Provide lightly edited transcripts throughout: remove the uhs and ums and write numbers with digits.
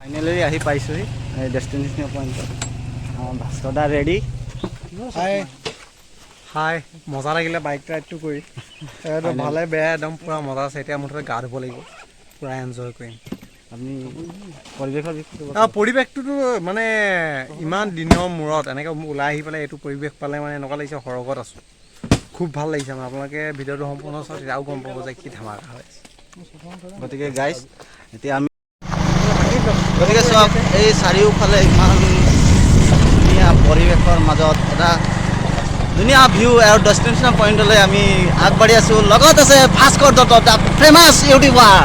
Finally আহি পাইছোঁহি এই ডেষ্টিনেশ্যন পইণ্টত। ভাস্কৰ দা ৰেডি। হাই হাই, মজা লাগিলে বাইক ৰাইডটো কৰি। একদম ভালে বেয়া একদম পূৰা মজা আছে। এতিয়া মুঠতে গা ধুব লাগিব, পূৰা এনজয় কৰিম। আপুনি পৰিৱেশৰ বিষয়ে ক'ব। পৰিৱেশটোতো মানে ইমান দিনৰ মূৰত এনেকৈ ওলাই আহি পেলাই এইটো পৰিৱেশ পালে মানে এনেকুৱা লাগিছে সৰগত আছোঁ। খুব ভাল লাগিছে মানে। আপোনালোকে ভিডিঅ'টো সম্পূৰ্ণ চাওক, তেতিয়াও গম পাব যে কি ধামাকা হৈ আছে। গতিকে গাইজ, এতিয়া আমি গতিকে চাওক, এই চাৰিওফালে ইমান ধুনীয়া পৰিৱেশৰ মাজত এটা ধুনীয়া ভিউ আৰু ডেষ্টিনেশ্যন পইণ্টলৈ আমি আগবাঢ়ি আছোঁ। লগত আছে Bhaskar Dutta, the famous YouTuber,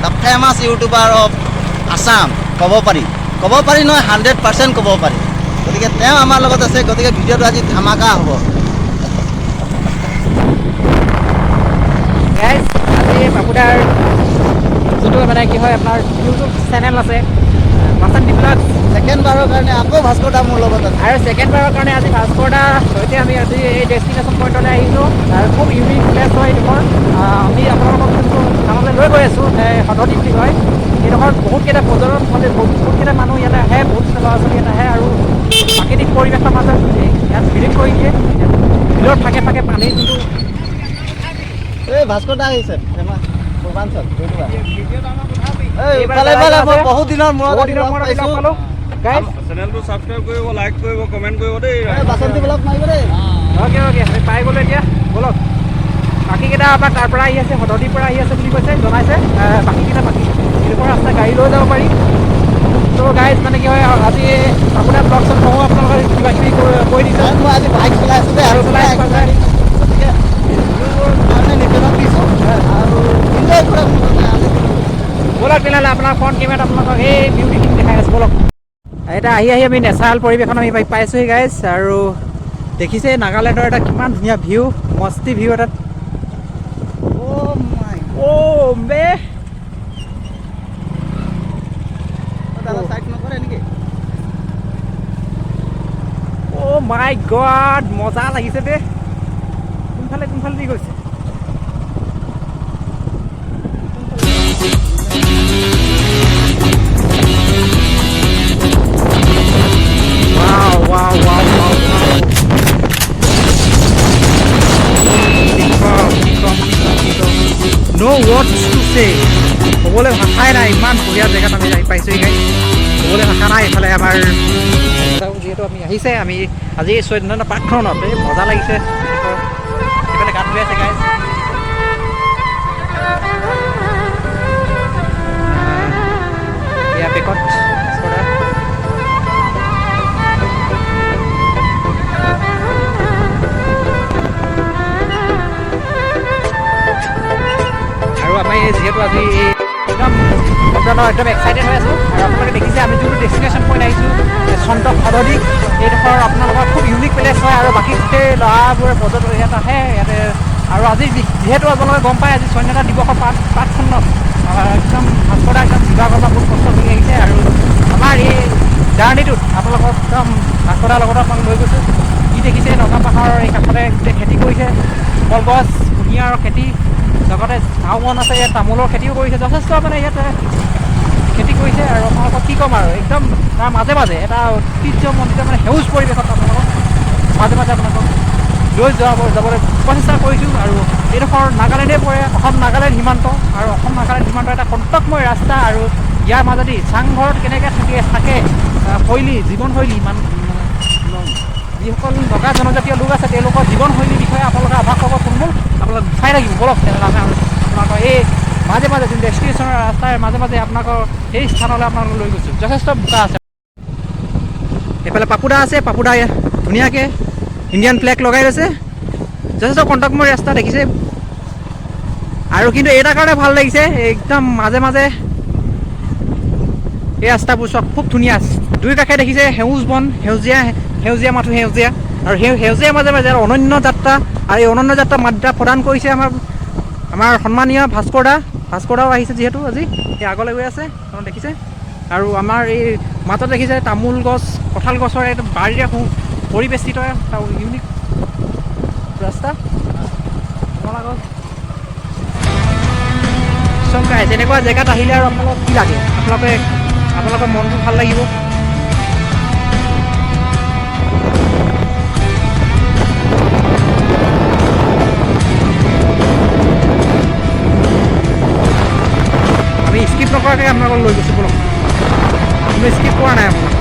the famous YouTuber of Assam ক'ব পাৰি, ক'ব পাৰি নহয়, 100% ক'ব পাৰি। গতিকে তেওঁ আমাৰ লগত আছে। গতিকে ভিডিঅ'টো আজি ধামাকা হ'ব। গাইজ, আজি বাপুদাৰ যোনটো মানে কি হয় আপোনাৰ ইউটিউব চেনেল আছে বাসন্তী ব্লগ। ছেকেণ্ড বাৰৰ কাৰণে আকৌ ভাস্কৰ দা মোৰ লগত আছে। আৰু ছেকেণ্ড বাৰৰ কাৰণে আজি ভাস্কৰ দাৰ সৈতে আমি আজি এই ডেষ্টিনেশ্যন পইণ্টলৈ আহিছোঁ আৰু খুব ইউনিক প্লেচ হয় এইডোখৰ। আমি আপোনালোকক যোনটো স্থানলৈ লৈ গৈ আছোঁ, সদতি বুলি কয় এইডোখৰত। বহুতকেইটা পৰ্যটন থলী, বহুতকেইটা মানুহ ইয়াতে আহে, বহুত ল'ৰা ছোৱালী ইয়াত আহে আৰু প্ৰাকৃতিক পৰিৱেশৰ মাজত ইয়াত ফিলিং কৰি দিয়ে। বিলৰ ফাকে ফাকে পানীৰ যোনটো এই ভাস্কৰ দা আহিছে, ফেমাছ পূৰ্বাঞ্চল ইউটিউবাৰ। এই এইবাৰ ইফালে ইফালে মই আছে। বহুত দিনৰ মূৰত বহুত দিনৰ লগ মূৰত আমি লগ পাইছোঁ। পালোঁ গাইজ। চেনেলটো ছাবস্ক্ৰাইব কৰিব, লাইক কৰিব, কমেণ্ট কৰিব দেই। এই বাসন্তী ব্লগ মাৰিব দেই। অ'কে অ'কে, আমি পাই গ'লোঁ। এতিয়া ব'লক, বাকীকেইটা আমাৰ তাৰ পৰা আহি আছে, সদতিৰ পৰা আহি আছে বুলি কৈছে, জনাইছে। বাকীকেইটা বাকী এইডোখৰ ৰাস্তা গাড়ী লৈ যাব পাৰি। ত' গাইজ, মানে কি হয়, আজি আপোনাৰ ব্লগ চগ ময়ো আপোনালোকৰ কিবা কিবি কৈ দিছোঁ। কাৰণ মই আজি বাইক চলাই আছোঁ দেই আৰু চলাই আছোঁ। গতিকে ভিডিঅ'ৰ কাৰণে নিবেদন দিছোঁ আৰু এনজয় কৰক মুঠতে আজি। ব'লক তেনেহ'লে, আপোনাৰ ফ্ৰণ্ট কেমেৰাত আপোনালোকক এই বিউটিখিনি দেখাই আছোঁ। ব'লক। এতিয়া আহি আহি আমি নেচাৰেল পৰিৱেশত আমি পাইছোঁহি গাইজ। আৰু দেখিছে নাগালেণ্ডৰ এটা কিমান ধুনীয়া ভিউ, মস্তি ভিউ এটা। অ' মাই। অ' বে। দাদা, চাইড নকৰে নেকি? অ' মাই গড, মজা লাগিছে বে। কোনফালে কোনফালে দি গৈছে? Wow, wow, wow, wow, wow. কি কম, কি কম, কি কম, কি কম। No words to say. ক'বলৈ ভাষাই নাই। ইমান বঢ়িয়া জেগাত আমি আহি পাইছোঁহি গাইজ, ক'বলৈ ভাষা নাই। এইফালে আমাৰ যিহেতু আমি আহিছে, আমি আজি চৈধ্য পাৰ্কখনত এই মজা লাগিছে। এইফালে গান ধুই আছে গাইজ। এয়া বেকত ভাস্কৰ দা। আৰু আমি যিহেতু আজি এই একদম আপোনালোক একদম এক্সাইটেড হৈ আছোঁ। আৰু আপোনালোকে দেখিছে আমি যোনটো ডেষ্টিনেশ্যন পইণ্ট আহিছোঁ, চন্তক সদৰি, এইডোখৰ আপোনালোকৰ খুব ইউনিক প্লেচ হয়। আৰু বাকী গোটেই ল'ৰাবোৰে পৰ্যটক ইয়াত আহে ইয়াতে। আৰু আজি যিহেতু আপোনালোকে গম পায়, আজি স্বাধীনতা দিৱসৰ পাঠখণ্ডত একদম ভাস্কৰ দা একদম শিৱসাগৰৰ পৰা বহুত কষ্ট কৰি আহিছে। আৰু আমাৰ এই জাৰ্ণিটোত আপোনালোকক একদম ভাস্কৰ দাৰ লগত আপোনালোক লৈ গৈছোঁ। কি দেখিছে, নগা পাহাৰৰ এই কাষতে গোটেই খেতি কৰিছে, কলগছ, কুঁহিয়াৰৰ খেতি, লগতে ঝাও বন আছে, ইয়াত তামোলৰ খেতিও কৰিছে যথেষ্ট, মানে ইয়াত খেতি কৰিছে। আৰু আপোনালোকক কি ক'ম আৰু, একদম তাৰ মাজে মাজে এটা ঐতিহ্যমণ্ডিত মানে সেউজ পৰিৱেশত আপোনালোকক মাজে মাজে আপোনালোকক লৈ যাবলৈ প্ৰচেষ্টা কৰিছোঁ। আৰু এইডোখৰ নাগালেণ্ডে পৰে, অসম নাগালেণ্ড সীমান্ত। আৰু অসম নাগালেণ্ড সীমান্তৰ এটা কণ্টকময় ৰাস্তা। আৰু ইয়াৰ মাজেদি চাংঘৰত কেনেকৈ থাকে, শৈলী, জীৱনশৈলী, যিসকল নগা জনজাতীয় লোক আছে তেওঁলোকৰ জীৱনশৈলীৰ বিষয়ে আপোনালোকে আভাস পাব। ফুলমূল আপোনালোক চাই থাকিব। ব'লক তেনেহ'লে, আমি আপোনালোকৰ এই মাজে মাজে যোন ডেষ্টিনেশ্যনৰ ৰাস্তাৰ মাজে মাজে আপোনালোকৰ সেই স্থানলৈ আপোনালোকক লৈ গৈছোঁ। যথেষ্ট বোকা আছে। এইফালে পাপুদা আছে, পাপুদা ধুনীয়াকৈ ইণ্ডিয়ান ফ্লেগ লগাই লৈছে। যথেষ্ট কণ্টকময় ৰাস্তা দেখিছে। আৰু কিন্তু এটা কাৰণে ভাল লাগিছে, একদম মাজে মাজে এই ৰাস্তাবোৰ চব খুব ধুনীয়া। দুই কাষে দেখিছে সেউজ বন, সেউজীয়া সেউজীয়া মাথো সেউজীয়া। আৰু সেই সেউজীয়া মাজে মাজে অনন্য যাত্ৰা। আৰু এই অনন্য যাত্ৰা মাত্ৰা প্ৰদান কৰিছে আমাৰ সন্মানীয় ভাস্কৰ দা। ভাস্কৰ দাও আহিছে যিহেতু আজি, এই আগলৈ গৈ আছে, আপোনালোকে দেখিছে। আৰু আমাৰ এই মাজত দেখিছে তামোল গছ, কঁঠাল গছৰ একদম বাৰীৰে পৰিবেষ্টিত এটা ইউনিক ৰাস্তা। কমলা গছ চব গাইজ, এনেকুৱা জেগাত আহিলে আৰু আপোনালোকক কি লাগে? আপোনালোকে আপোনালোকৰ মনটো ভাল লাগিব। আমি স্কিপ নকৰাকৈ আপোনালোকক লৈ গৈছোঁ, বলক। কোনো স্কিপ কৰা নাই আপোনালোকক।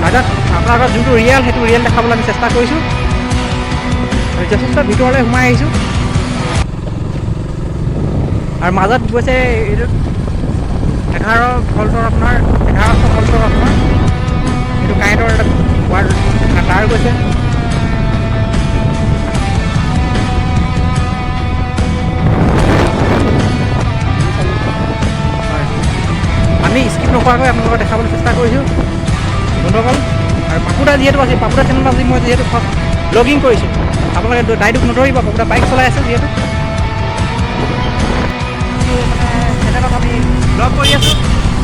তাত আপোনালোকৰ যোনটো ৰিয়েল, সেইটো ৰিয়েল দেখাবলৈ আমি চেষ্টা কৰিছোঁ। আৰু যথেষ্ট ভিতৰলৈ সোমাই আহিছোঁ আৰু মাজত গৈছে এইটো 11 ভল্টৰ আপোনাৰ, 1100 ভল্টৰ আপোনাৰ এইটো কাৰেণ্টৰ এটা তাঁৰ গৈছে। হয়, আমি স্কিপ নকৰাকৈ আপোনালোকক দেখাবলৈ চেষ্টা কৰিছোঁ বন্ধুসকল। আৰু পাপুদা যিহেতু আছে, পাপুদা চেনেলত আজি মই যিহেতু ফাৰ্ষ্ট ব্লগিং কৰিছোঁ, আপোনালোকে দায় দোষ নধৰিব। পাপুদা বাইক চলাই আছে যিহেতু মানে চেনেলত আমি ব্লগ কৰি আছোঁ,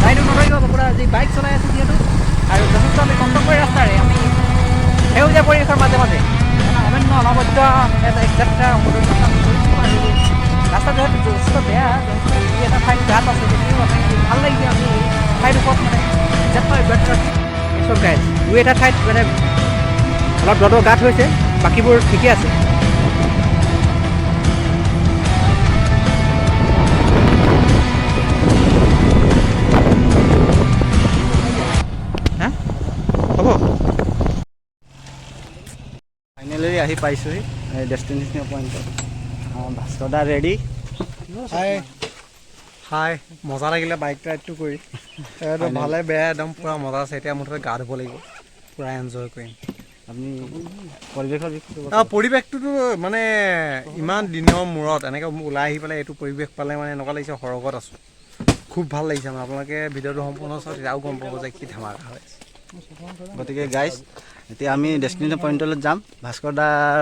দায় দোষ নধৰিব। পাপুদা আজি বাইক চলাই আছে যিহেতু। আৰু যথেষ্ট আমি কণ্টকময় ৰাস্তাৰে আমি সেউজীয়া পৰিৱেশৰ মাজে মাজে এটা অনন্য অনবদ্য এটা এক যাত্ৰা যাত্ৰা আমি কৰিছোঁ। আৰু ৰাস্তা যিহেতু যথেষ্ট বেয়া, যথেষ্ট দুই এটা ঠাইত গাঁত আছে যদিও আমি ভাল লাগিছে। আমি এই ঠাইডোখৰত মানে যাত্ৰা অব্যাহত ৰাখিছোঁ। চব গাইজ, দুই এটা ঠাইত মানে অলপ দ গাঁত হৈছে, বাকীবোৰ ঠিকে আছে। হা, হ'ব। ফাইনেলি আহি পাইছোঁহি এই ডেষ্টিনেশ্যন পইণ্টত। ভাস্কৰ দা ৰেডি। হাই হাই, মজা লাগিলে বাইক ৰাইডটো কৰি। একদম ভালে বেয়া একদম পূৰা মজা আছে। এতিয়া মুঠতে গা ধুব লাগিব, পূৰা এনজয় কৰিম। আপুনি পৰিৱেশৰ বিষয়ে ক'ব। পৰিৱেশটোতো মানে ইমান দিনৰ মূৰত এনেকৈ ওলাই আহি পেলাই এইটো পৰিৱেশ পালে মানে এনেকুৱা লাগিছে সৰগত আছোঁ। খুব ভাল লাগিছে মানে। আপোনালোকে ভিডিঅ'টো সম্পূৰ্ণ চাওক, তেতিয়া আৰু গম পাব যে কি ধামাকা হৈ আছে। গতিকে গাইজ, এতিয়া আমি ডেষ্টিনেশ্যন পইণ্টলৈ যাম। ভাস্কৰ দাৰ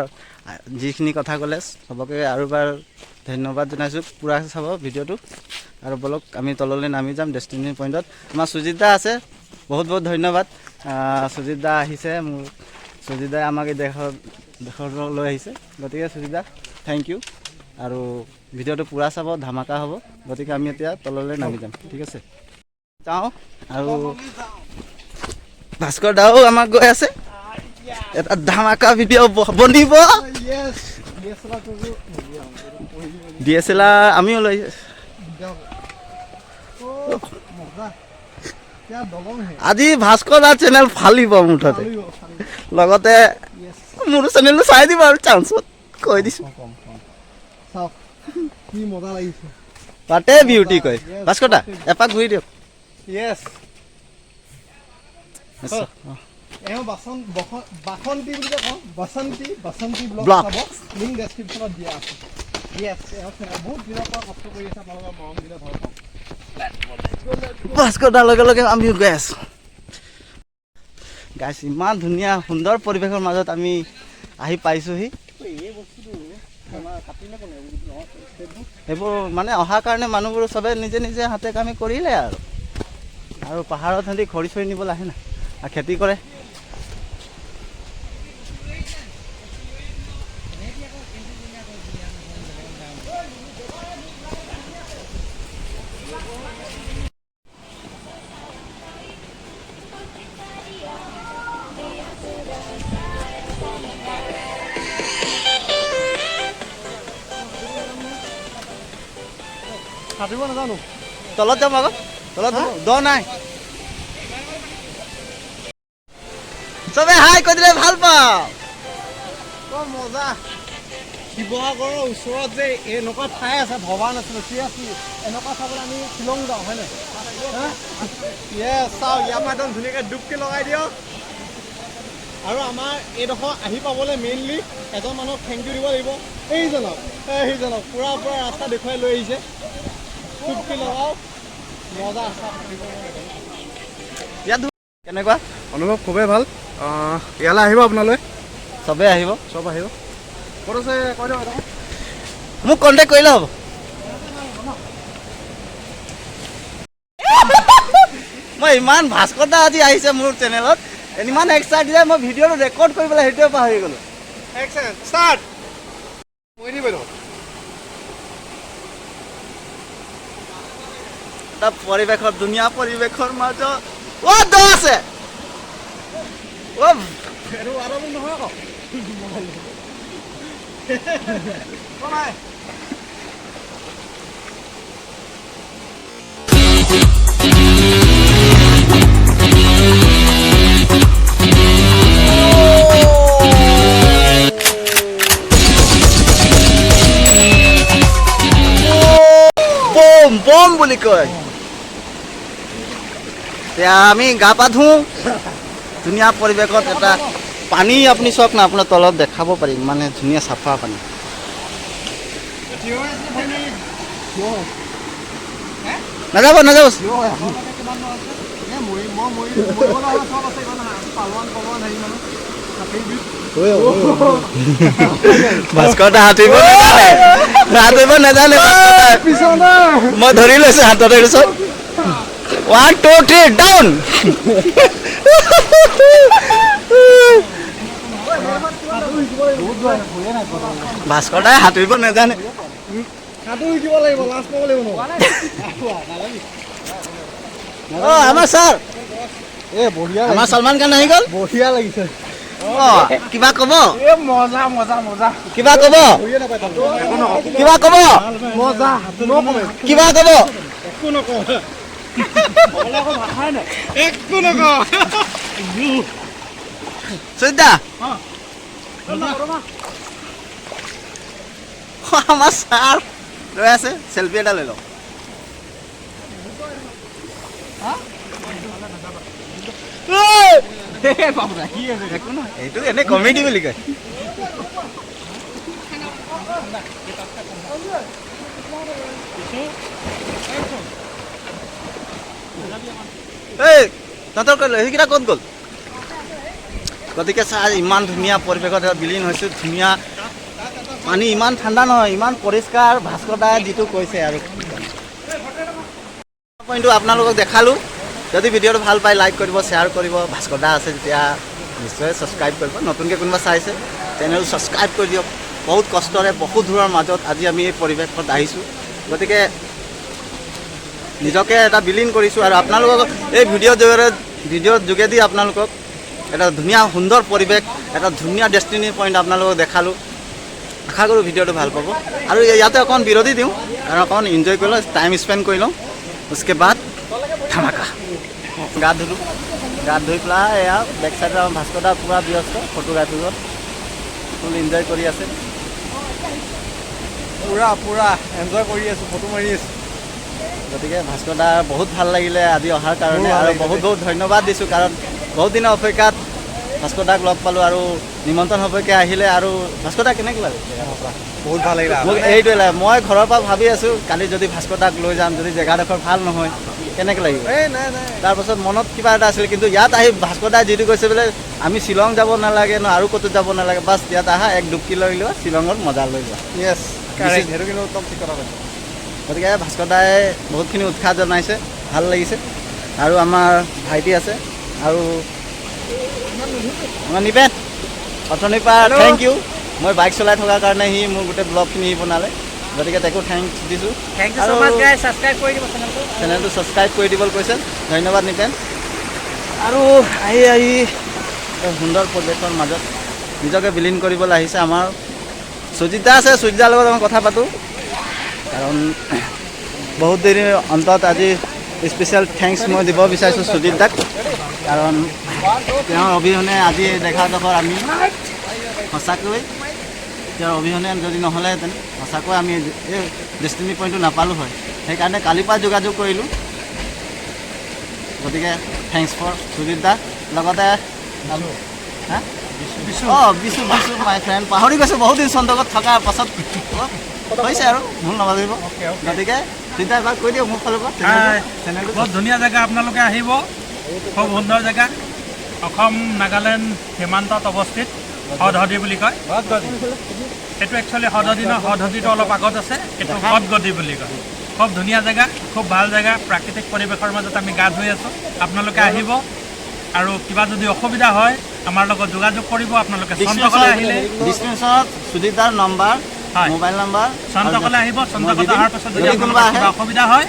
যিখিনি কথা ক'লে, চবকে আৰু এবাৰ ধন্যবাদ জনাইছোঁ। পূৰা চাব ভিডিঅ'টো আৰু ব'লক, আমি তললৈ নামি যাম ডেষ্টিনেশ্যন পইণ্টত। আমাৰ সুজিত দা আছে, বহুত বহুত ধন্যবাদ। সুজিত দা আহিছে, মোৰ সুজিত দাই আমাক এই দেশৰ লৈ আহিছে। গতিকে সুজিত দা, thank U. আৰু ভিডিঅ'টো পূৰা চাব, ধামাকা হ'ব। গতিকে আমি এতিয়া তললৈ নামি যাম, ঠিক আছে? যাওঁ। আৰু ভাস্কৰ দাও আমাক গৈ আছে, এটা ধামাকা ভিডিঅ' বনিব। DSLR আমিও লৈ। আজি ভাস্কৰ দা চেনেল ফালিব মুঠতে, লগতে মোৰ চেনেলটো চাই দিব আৰু চান্সত কৈ দিছোঁ। কি মজা লাগিছে! তাতে বিউটি কয়। ভাস্কৰ দা, এপাক ঘূৰি দিয়ক। য়েছ। আচ্ছা। এওঁ বাচন বাসন্তী বুলি যে কওঁ, বাসন্তী, বাসন্তী ব্লগ। ব্লগ। চাব, লিংক ডেছক্ৰিপশ্যনত দিয়া আছে। য়েছ, এওঁ চেনেল বহুত দিনৰ পৰা কষ্ট কৰি আছে। আপোনালোকৰ মৰম দিলে ভাল পাওঁ। ভাস্কৰ দাৰ লগে লগে আমিও গৈ আছোঁ। গাইছ, ইমান ধুনীয়া সুন্দৰ পৰিৱেশৰ মাজত আমি আহি পাইছোঁহি। সেইবোৰ মানে অহাৰ কাৰণে মানুহবোৰ চবে নিজে নিজে হাতে কামে কৰিলে আৰু পাহাৰত সিহঁতি খৰি চৰি নিবলৈ আহে না আৰু খেতি কৰে। সাঁতুৰিব নাজানো। তলত যাম আকৌ, তলত দ নাই। চবে হাই কৈ দিলে ভাল পাওঁ। অ মজা! শিৱসাগৰৰ ওচৰত যে এনেকুৱা ঠাই আছে ভবা নাছিলোঁ। চিৰিয়াছলি, এনেকুৱা চাবলৈ আমি শ্বিলং যাওঁ, হয় নাই? য়েছ, চাওক, ইয়াৰ পৰা একদম ধুনীয়াকৈ ডুবকি লগাই দিয়ক। আৰু আমাৰ এইডোখৰ আহি পাবলৈ মেইনলি এজন মানুহক thank U দিব লাগিব, এইজনক, এইজনক পূৰা পূৰা ৰাস্তা দেখুৱাই লৈ আহিছে। ডুবকি লগাওক, মজা। ইয়াত কেনেকুৱা? অনুভৱ খুবেই ভাল। ইয়ালৈ আহিব আপোনালৈ। চবেই আহিব। চব আহিব। ক'ত আছে কৈ দিয়ক এটা। মোক কণ্টেক্ট কৰিলে হ'ব। মই ইমান, ভাস্কৰ দা আজি আহিছে মোৰ চেনেলত, ইমান এক্সাইটেড যে মই ভিডিঅ'টো ৰেকৰ্ড কৰি পেলাই সেইটোৱে পাহৰি গ'লোঁ। Action start. মই দিম বাইদেউ। এটা পৰিৱেশৰ, ধুনীয়া পৰিৱেশৰ মাজত। অ' দ আছে। অ' এইটো ৱাটাৰফল নহয় আকৌ। নাই। বম বম বুলি কয়। এতিয়া আমি গা পা ধুওঁ ধুনীয়া পৰিৱেশত। এটা পানী আপুনি চাওক না, আপোনাৰ তলত দেখাব পাৰিম, মানে ধুনীয়া চাফা পানী। নাযাব, নাযাব। কিমান আছে? মই মৰিবলৈ হ'লে চব আছে, ইমান পালোৱান পালোৱান হেৰি মানুহ সাঁতুৰিবিদ। ভাস্কৰ দা সাঁতুৰিব নাজানে, সাঁতুৰিব নাজানে ভাস্কৰ দাই। মই ধৰি লৈছো হাততে। পিছত 1, 2, 3, ডাউন। ভাস্কৰ দাই সাঁতুৰিব নাজানে। সাঁতোৰ শিকিব লাগিব, লাজ পাব লাগিব ন। অ' আমাৰ ছাৰ। এ বঢ়িয়া। আমাৰ ছলমান খান আহি গ'ল। বঢ়িয়া লাগিছে। অ' কিবা ক'ব? এ মজা, মজা, মজা। কিবা ক'ব? কিবা ক'ব? মজা। কিবা ক'ব? একো নকওঁ, একো নকওঁ। সুজিত, আমাৰ ছাৰ ৰৈ আছে, চেলফি এটা লৈ লওক। একো নহয়, এইটো এনেই কমেডি বুলি কয়। এই তহঁতৰ সেইকেইটা ক'ত গ'ল? গতিকে ছাৰ, ইমান ধুনীয়া পৰিৱেশত এটা বিলীন হৈছোঁ। ধুনীয়া পানী, ইমান ঠাণ্ডা নহয়, ইমান পৰিষ্কাৰ। ভাস্কৰ দাই যিটো কৈছে আৰু পইণ্টটো আপোনালোকক দেখালোঁ। যদি ভিডিঅ'টো ভাল পায়, লাইক কৰিব, শ্বেয়াৰ কৰিব। ভাস্কৰ দা আছে যেতিয়া নিশ্চয় ছাবস্ক্ৰাইব কৰিব। নতুনকৈ কোনোবা চাইছে, চেনেলটো ছাবস্ক্ৰাইব কৰি দিয়ক। বহুত কষ্টৰে, বহুত দূৰৰ মাজত আজি আমি এই পৰিৱেশত আহিছোঁ। গতিকে নিজকে এটা বিলীন কৰিছোঁ আৰু আপোনালোকক এই ভিডিঅ'ৰ জৰিয়তে, ভিডিঅ'ৰ যোগেদি আপোনালোকক এটা ধুনীয়া সুন্দৰ পৰিৱেশ, এটা ধুনীয়া ডেষ্টিনি পইণ্ট আপোনালোকক দেখালোঁ। আশা কৰোঁ ভিডিঅ'টো ভাল পাব। আৰু ইয়াতে অকণ বিৰতি দিওঁ আৰু অকণ এনজয় কৰি লওঁ, টাইম স্পেণ্ড কৰি লওঁ, उसके बाद ধামাকা। গা ধুলোঁ, গা ধুই পেলাই এয়া বেক চাইডত আমাৰ ভাস্কৰ দা পূৰা ব্যস্ত ফটোগ্ৰাফীত, ফুল এনজয় কৰি আছে। পূৰা পূৰা এনজয় কৰি আছোঁ, ফটো মাৰি আছোঁ। গতিকে ভাস্কৰ দা বহুত ভাল লাগিলে আজি অহাৰ কাৰণে। মোৰো ভাল আৰু লাগিলে বহুত দেই। বহুত ধন্যবাদ দিছোঁ, কাৰণ বহুত দিনৰ অপেক্ষাত ভাস্কৰ দাক লগ পালোঁ আৰু নিমন্ত্ৰণ সাপেক্ষে আহিলে। আৰু ভাস্কৰ দা, কেনেকৈ লাগে? বহুত ভাল লাগিলে। মোক এইটোৱে লাগে, মই ঘৰৰ পৰা ভাবি আছোঁ, কালি যদি ভাস্কৰ দাক লৈ যাম, যদি জেগাডোখৰ ভাল নহয় কেনেকৈ লাগিব। এই নাই নাই। তাৰপাছত মনত কিবা এটা আছিলে, কিন্তু ইয়াত আহি ভাস্কৰ দাই যিটো কৈছে বোলে আমি শ্বিলং যাব নালাগে ন, আৰু ক'তো যাব নালাগে, বাছ ইয়াত আহা, এক ডুবকি লৈ লোৱা, শ্বিলঙত মজা লৈ লোৱা। য়েছ, কাৰেক্ট, সেইটো কিন্তু একদম ঠিক কথা কৈছে। গতিকে ভাস্কৰ দাই বহুতখিনি উৎসাহ জনাইছে, ভাল লাগিছে। আৰু আমাৰ ভাইটি আছে আৰু আমাৰ নিপেন, অথনিৰ পৰা thank U. মই বাইক চলাই থকাৰ কাৰণে সি মোৰ গোটেই ব্লগখিনি সি বনালে, গতিকে তাকো thanks দিছোঁ। Thank you so much guys, subscribe কৰি দিব চেনেলটো। চেনেলটো ছাবস্ক্ৰাইব কৰি দিবলৈ কৈছে, ধন্যবাদ নিপেন। আৰু আহি আহি এটা সুন্দৰ পৰিৱেশৰ মাজত নিজকে বিলীন কৰিবলৈ আহিছে। আমাৰ সুজিত দা আছে, সুজিত দাৰ লগত আমি কথা পাতোঁ, কাৰণ বহুত দিনৰ অন্তত আজি স্পেচিয়েল thanks মই দিব বিচাৰিছোঁ সুজিত দাক, কাৰণ তেওঁৰ অবিহনে আজি এই জেগাডোখৰ আমি সঁচাকৈ, তেওঁৰ অবিহনে যদি নহ'লেহেঁতেন সঁচাকৈ আমি এই ডেষ্টিনি পইণ্টটো নাপালোঁ হয়। সেইকাৰণে কালিৰ পৰা যোগাযোগ কৰিলোঁ। গতিকে thanks for Sujit দা। লগতে হা? অঁ, বিশু, বিশু মাই ফ্ৰেণ্ড, পাহৰি গৈছোঁ, বহুত দিন চন্দকত থকাৰ পাছত অলপ হৈছে আৰু ভুল নাভাবিব। গতিকে সুজিত এবাৰ কৈ দিয়ক মোৰ ফালৰ পৰা হাই। চেনেলটো। বহুত ধুনীয়া জেগা, আপোনালোকে আহিব, খুব সুন্দৰ জেগা। অসম নাগালেণ্ড সীমান্তত অৱস্থিত হদহদি বুলি কয়। এইটো একচুৱেলি হদহদি নহয়, হদহদিটো অলপ আগত আছে, এইটো গদগদি বুলি কয়। খুব ধুনীয়া জেগা, খুব ভাল জেগা। প্ৰাকৃতিক পৰিৱেশৰ মাজত আমি গা ধুই আছোঁ। আপোনালোকে আহিব আৰু কিবা যদি অসুবিধা হয় আমাৰ লগত যোগাযোগ কৰিব। আপোনালোকে চন্দ্ৰকলা আহিলে ডিছক্ৰিপশ্যনত সুজিত দাৰ নম্বৰ, হয়। Mobile number. চন্দ্ৰকলা আহিব, চন্দ্ৰকলা অহাৰ পাছত যদি যদি কোনোবা আপোনালোকৰ আহে কিবা অসুবিধা হয়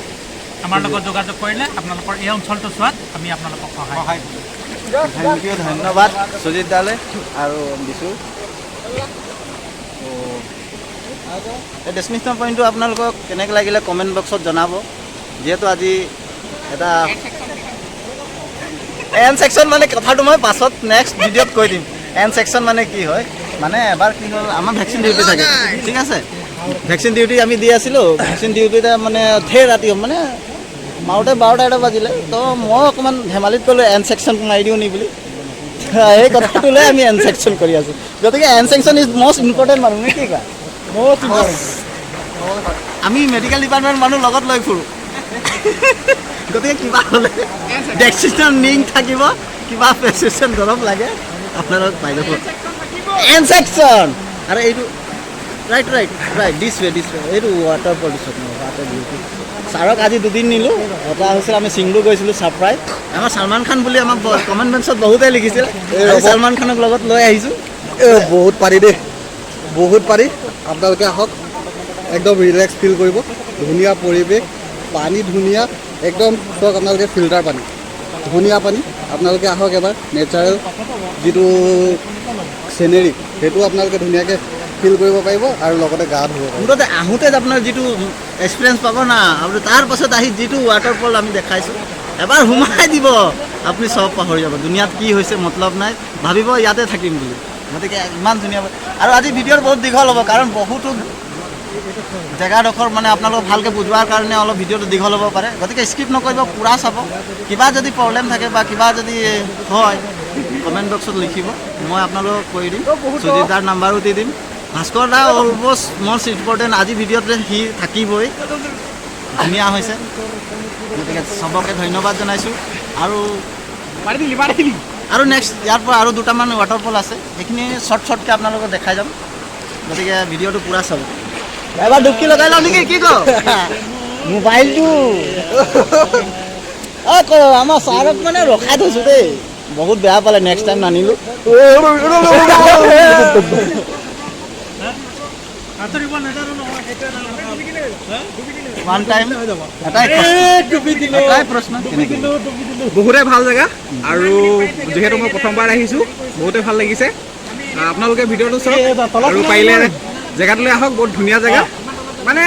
আমাৰ লগত যোগাযোগ কৰিলে আপোনালোকৰ এই অঞ্চলটো চোৱাত আমি আপোনালোকক সহায় কৰিম। Thank U, ধন্যবাদ সুজিত দালে আৰু দিছোঁ। এই ডেষ্টিনেশ্যন পইণ্টটো আপোনালোকক কেনেকৈ লাগিলে কমেণ্ট বক্সত জনাব। যিহেতু আজি এটা এন ছেকশ্যন, মানে কথাটো মই পাছত নেক্সট ভিডিঅ'ত কৈ দিম এন ছেকশ্যন মানে কি হয়। মানে এবাৰ কি হ'ল, আমাৰ ভেকচিন ডিউটি থাকে, ঠিক আছে, ভেকচিন ডিউটি আমি দি আছিলোঁ। ভেকচিন ডিউটিতে মানে ধেৰ ৰাতি হ'ল, মানে মাৰোঁতে 12টা 1টা বাজিলে। তো মই অকণমান ধেমালিত ক'লোঁ এন ছেকশ্যন মাৰি দিওঁ নি বুলি, এই কথাটোলৈ আমি এন ছেকশ্যন কৰি আছোঁ। গতিকে N section is most important মানুহ নে কি কোৱা? আমি মেডিকেল ডিপাৰ্টমেণ্ট মানুহ লগত লৈ ফুৰোঁ, গতিকে কিবা হ'লে ডেক্সিশ্যন লিংক থাকিব, কিবা প্ৰেছক্ৰিপশ্যন দৰৱ লাগে আপোনালোক পাই যাব। এন ছেকশ্যন আৰু এইটো right right right this way this way এইটো ৱাটাৰ পলিউশ্যন, ৱাটাৰ বিউটি। ছাৰক আজি দুদিন নিলোঁ। এটা হৈছে আমি চিংলু গৈছিলোঁ ছাৰপ্ৰাইজ, আমাৰ ছলমান খান বুলি আমাক কমেণ্ট বক্সত বহুতে লিখিছিলে, ছলমান খানক লগত লৈ আহিছোঁ। বহুত পাৰি দেই, বহুত পাৰি। আপোনালোকে আহক, একদম ৰিলেক্স ফিল কৰিব। ধুনীয়া পৰিৱেশ, পানী ধুনীয়া একদম। চাওক আপোনালোকে ফিল্টাৰ পানী, ধুনীয়া পানী। আপোনালোকে আহক এবাৰ, নেচাৰেল যিটো চিনেৰী সেইটো আপোনালোকে ধুনীয়াকৈ ফিল কৰিব পাৰিব আৰু লগতে গা ধুব পাৰিব। মুঠতে আহোঁতে আপোনাৰ যিটো এক্সপিৰিয়েঞ্চ পাব না, আপুনি তাৰ পাছত আহি যিটো ৱাটাৰফল আমি দেখাইছোঁ, এবাৰ সোমাই দিব আপুনি চব পাহৰি যাব, দুনিয়াত কি হৈছে মতলব নাই, ভাবিব ইয়াতে থাকিম বুলি। গতিকে ইমান ধুনীয়া। আৰু আজি ভিডিঅ'ৰ বহুত দীঘল হ'ব, কাৰণ বহুতো জেগাডোখৰ মানে আপোনালোকক ভালকৈ বুজোৱাৰ কাৰণে অলপ ভিডিঅ'টো দীঘল হ'ব পাৰে। গতিকে স্কিপ নকৰিব, পূৰা চাব। কিবা যদি প্ৰব্লেম থাকে বা কিবা যদি হয় কমেণ্ট বক্সত লিখিব, মই আপোনালোকক কৈ দিম। সুজিত দাৰ নাম্বাৰো দি দিম। ভাস্কৰ দা অলমষ্ট মষ্ট ইম্পৰ্টেণ্ট, আজি ভিডিঅ'তে সি থাকিবই। ধুনীয়া হৈছে, গতিকে চবকে ধন্যবাদ জনাইছোঁ। আৰু আৰু নেক্সট ইয়াৰ পৰা আৰু দুটামান ৱাটাৰফল আছে, সেইখিনি শ্বৰ্ট শ্বৰ্টকৈ আপোনালোকক দেখাই যাম। গতিকে ভিডিঅ'টো পূৰা চাব। এবাৰ ডুবকি লগাই লওঁ নেকি, কি কওঁ? মোবাইলটো অ ক আমাৰ ছাৰক মানে ৰখাই থৈছোঁ দেই, বহুত বেয়া পালে, নেক্সট টাইম নানিলোঁ। ওৱান টাইম এটাই প্ৰশ্ন, বহুতে ভাল জেগা আৰু যিহেতু মই প্ৰথমবাৰ আহিছোঁ, বহুতে ভাল লাগিছে। আপোনালোকে ভিডিঅ'টো চাওক আৰু পাৰিলে জেগাটোলৈ আহক, বহুত ধুনীয়া জেগা, মানে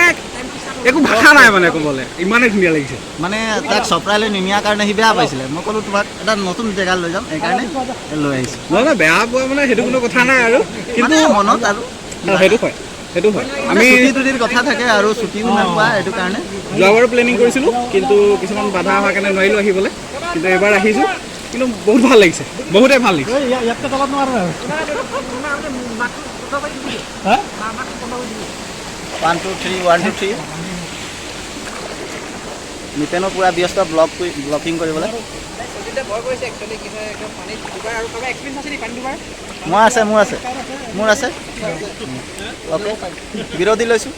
একো ভাষা নাই মানে ক'বলৈ, ইমানেই ধুনীয়া লাগিছে। মানে তাক চপৰালৈ নিনিয়াৰ কাৰণে সি বেয়া পাইছিলে, মই ক'লোঁ তোমাক এটা নতুন জেগা লৈ যাম, সেইকাৰণে লৈ আহিছোঁ। নহয় নহয়, বেয়া পোৱা মানে সেইটো কোনো কথা নাই আৰু, কিন্তু মনত আৰু সেইটো হয়, সেইটো হয়। আমি ছুটি টুটিৰ কথা থাকে আৰু ছুটিও নাপোৱা, সেইটো কাৰণে যোৱাবাৰো প্লেনিং কৰিছিলোঁ, কিন্তু কিছুমান বাধা অহাৰ কাৰণে নোৱাৰিলোঁ আহিবলৈ, কিন্তু এইবাৰ আহিছোঁ, কিন্তু বহুত ভাল লাগিছে, বহুতেই ভাল লাগিছে। 1 2 3 1 2 3। নিপেনো পূৰা ব্যস্ত ব্লকিং কৰিবলৈ। মই আছে, মোৰ আছে, মোৰ আছে। অ'কে, বিৰতি লৈছোঁ।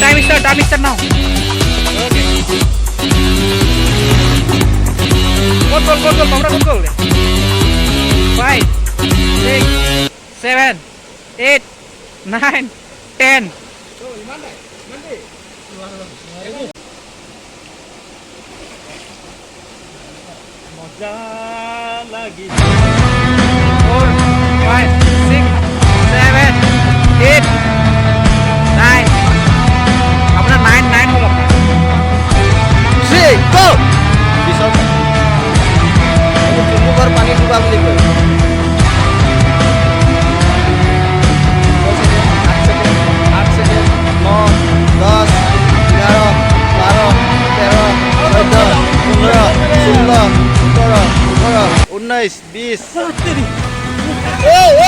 Time start now. ক'ত গ'ল, ক'ত গ'ল বাবুদা, ক'ত গ'ল? 5 6 7 8 9 10। 4 5 6 7 8 9। আপোনাৰ 9 9 হ'ল আপোনাৰ। 3 গো। পিছত চুম্বুকৰ পানী ডুবা বুলি কয়। 8 second, 8 second, 9 10 11 12 13 14 15 16 17 18 19 20।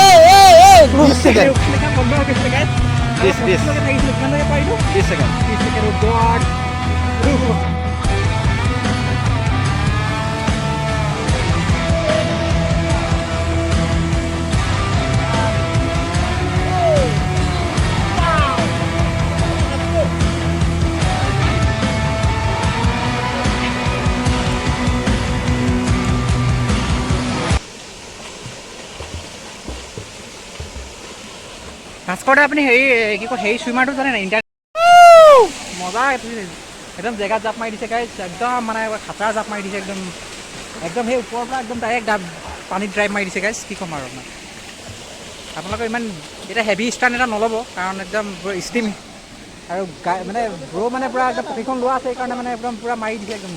20 second, 20 20 20 second. Bhaskar দা, আপুনি হেৰি কি কয়, হেৰি চুইমাৰটো জানে নাই? ইণ্টাৰ মজা একদম জেগাত জাপ মাৰি দিছে গাইজ, একদম মানে খাতৰা জাপ মাৰি দিছে একদম একদম সেই ওপৰৰ পৰা একদম ডাইৰেক্ট পানীত ড্ৰাইভ মাৰি দিছে গাইজ। কি ক'ম আৰু আপোনাক, আপোনালোকে ইমান এতিয়া হেভি ষ্টাণ্ট এটা নল'ব, কাৰণ একদম ষ্টিম আৰু মানে ব্ৰ' মানে পূৰা একদম প্ৰশিক্ষণ লোৱা আছে, সেইকাৰণে মানে একদম পূৰা মাৰি দিছে একদম।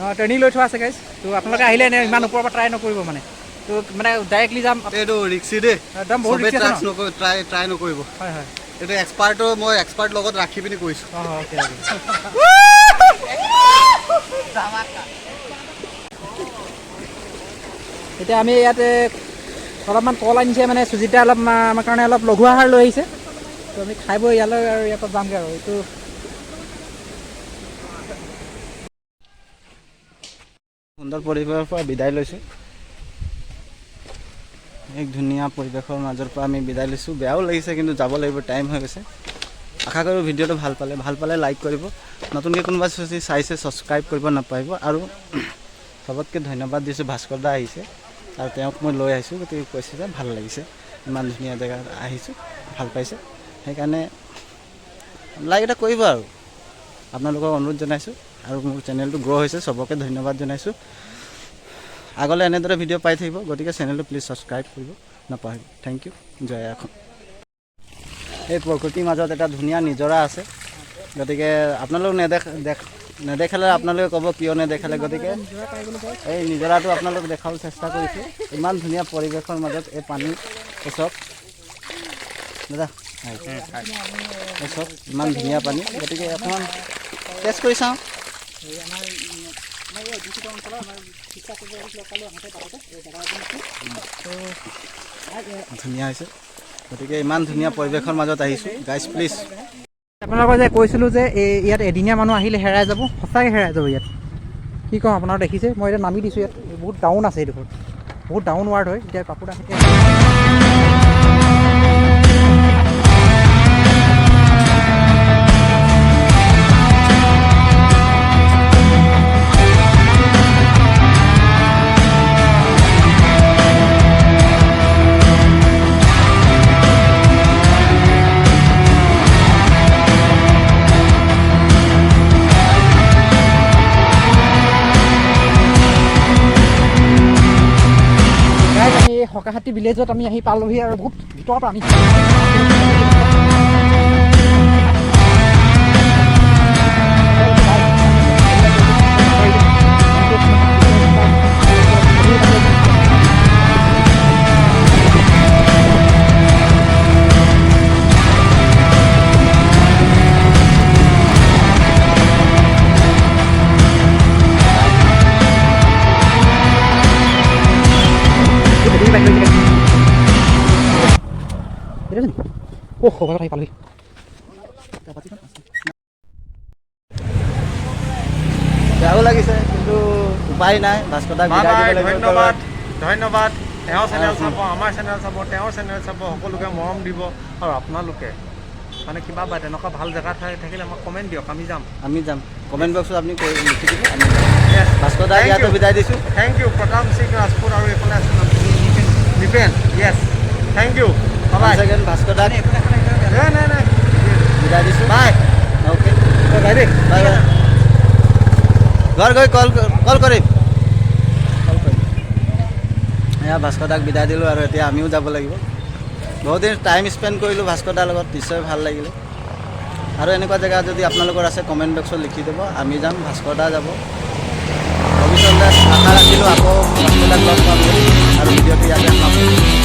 অঁ, ট্ৰেইনিং লৈ থোৱা আছে গাইজ। তো আপোনালোকে আহিলে এনে ইমান ওপৰৰ পৰা ট্ৰাই নকৰিব, মানে তো মানে ডাইৰেক্টলি যাম। এইটো ৰিক্সি দেই। একদম বহুত চবেই ৰিক্সি আছে ট্ৰাক্স ন? নকৰিব, ট্ৰাই নকৰিব। হয় হয় এইটো এক্সপাৰ্টো, মই এক্সপাৰ্ট লগত ৰাখি পিনি কৈছোঁ। অঁ, অ'কে অ'কে। এতিয়া আমি ইয়াতে অলপমান কল আনিছে, মানে সুজিতা অলপ আমাৰ কাৰণে অলপ লঘু আহাৰ লৈ আহিছে। তো আমি খাই বৈ ইয়ালৈ আৰু ইয়াৰ পৰা যামগৈ আৰু এইটো। সুন্দৰ পৰিৱেশৰ পৰা বিদায় লৈছোঁ। এক ধুনীয়া পৰিৱেশৰ মাজৰ পৰা আমি বিদায় লৈছোঁ। বেয়াও লাগিছে, কিন্তু যাব লাগিব, টাইম হৈ গৈছে। আশা কৰোঁ ভিডিঅ'টো ভাল পালে। ভাল পালে লাইক কৰিব, নতুনকৈ কোনোবা যদি চাইছে ছাবস্ক্ৰাইব কৰিব নাপাহৰিব। আৰু চবতকৈ ধন্যবাদ দিছোঁ, ভাস্কৰ দা আহিছে আৰু তেওঁক মই লৈ আহিছোঁ, গতিকে কৈছে যে ভাল লাগিছে, ইমান ধুনীয়া জেগাত আহিছোঁ, ভাল পাইছে, সেইকাৰণে লাইক এটা কৰিব আৰু আপোনালোকক অনুৰোধ জনাইছোঁ। আৰু মোৰ চেনেলটো গ্ৰ' হৈছে, চবকে ধন্যবাদ জনাইছোঁ। আগলৈ এনেদৰে ভিডিঅ' পাই থাকিব, গতিকে চেনেলটো প্লিজ ছাবস্ক্ৰাইব কৰিব নাপাহৰিব। Thank U, জয় অসম। এই প্ৰকৃতিৰ মাজত এটা ধুনীয়া নিজৰা আছে, গতিকে আপোনালোক নেদেখালে আপোনালোকে ক'ব কিয় নেদেখালে। গতিকে এই নিজৰাটো আপোনালোক দেখাব চেষ্টা কৰিছোঁ। ইমান ধুনীয়া পৰিৱেশৰ মাজত এই পানী, এই চাওক দাদা, এই চাওক ইমান ধুনীয়া পানী, গতিকে অকণমান টেষ্ট কৰি চাওঁ। ধুনীয়া হৈছে, গতিকে ইমান ধুনীয়া পৰিৱেশৰ মাজত আহিছোঁ গাইজ, প্লিজ। আপোনালোকৰ যে কৈছিলোঁ যে এই ইয়াত এদিনীয়া মানুহ আহিলে হেৰাই যাব, সঁচাকৈ হেৰাই যাব ইয়াত। কি কওঁ, আপোনালোক দেখিছে, মই এতিয়া নামি দিছোঁ। ইয়াত বহুত ডাউন আছে, এইডোখৰ বহুত ডাউন ৱাৰ্ড হয়। এতিয়া কাপোৰ থাকে। গাইজ, আমি এই সকাহাটী ভিলেজত আমি আহি পালোহি আৰু বহুত ভিতৰৰ পৰা আমি অ' সকাহাটী আহি পালোহি। বেয়াও লাগিছে, কিন্তু উপায় নাই, ভাস্কৰ দাক বিদায় দিব লাগিব। ধন্যবাদ, ধন্যবাদ। তেওঁৰ চেনেল চাব, আমাৰ চেনেল চাব, তেওঁৰ চেনেল চাব, সকলোকে মৰম দিব। আৰু আপোনালোকে মানে কিবা বা তেনেকুৱা ভাল জেগা থাকিলে আমাক কমেণ্ট দিয়ক, আমি যাম। আমি যাম, কমেণ্ট বক্সত আপুনি কৰি লিখি দিব, আমি যাম। ভাস্কৰ দাক ইয়াতে বিদায় দিছোঁ। Thank U Pratap Singh Rajput. আৰু এইফালে আছে নামটো নিপেন। য়েছ, thank U, by. Second Bhaskar দাক নাই নাই নাই বিদায় দিছোঁ। বাই। অ'কে। বাই দেই। Bye bye. ঘৰ গৈ কল কৰিম, কল কৰিম। এয়া ভাস্কৰ দাক বিদায় দিলোঁ আৰু এতিয়া আমিও যাব লাগিব। বহুত দিন টাইম স্পেণ্ড কৰিলোঁ ভাস্কৰ দাৰ লগত, নিশ্চয় ভাল লাগিলে। আৰু এনেকুৱা জেগা যদি আপোনালোকৰ আছে, কমেণ্ট বক্সত লিখি দিব, আমি যাম, ভাস্কৰ দা যাব। ভৱিষ্যতে আশা ৰাখিলোঁ আকৌ ভাস্কৰ দাক লগ পাম বুলি। আৰু ভিডিঅ'টো ইয়াতে সমাপ্ত কৰিছোঁ।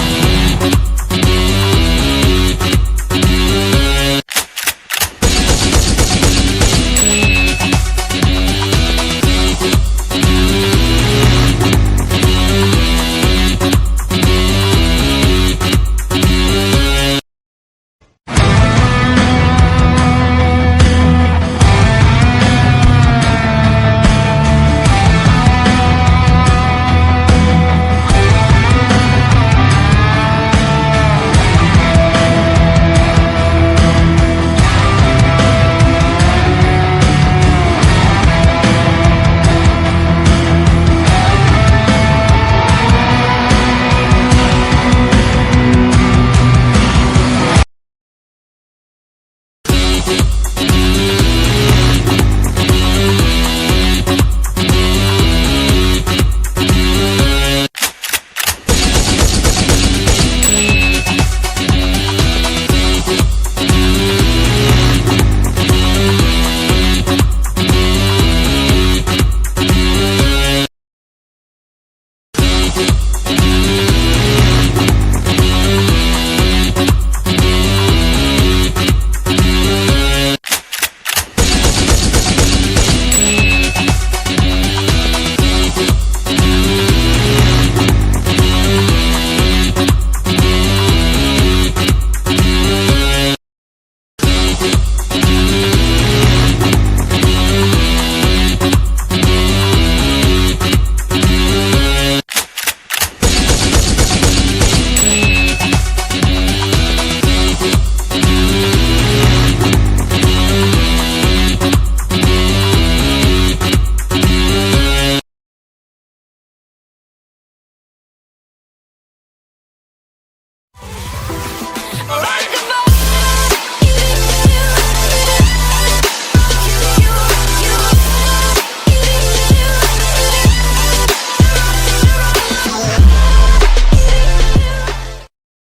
কৰক।